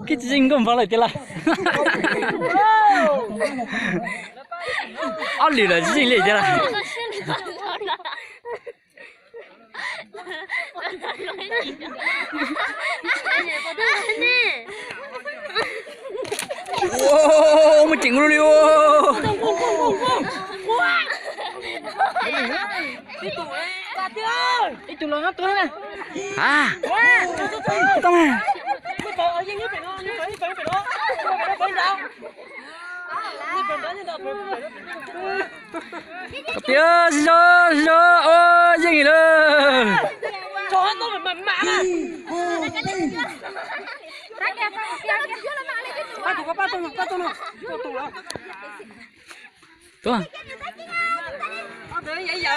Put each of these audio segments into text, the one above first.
Kib tsis yeej nkauj npav lawm tiag las. Ob lwm lawm tsis yeej li tiag las. Muaj ceem li. Tiag, sib zog, sib zog, yeej lawm.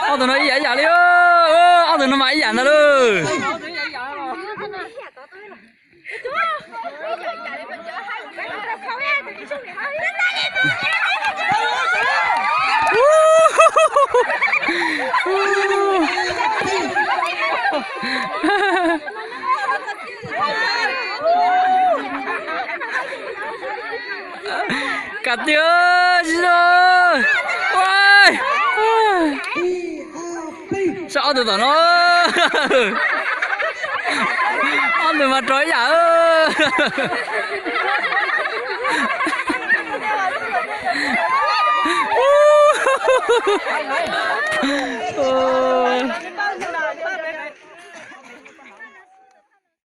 Ob tug no ib yam ib yam li, ob tug no mas ib yam ntag lauj. Kav tiag, sib zog. Saib ob tug tom no. Ob tug mas rau ib yam.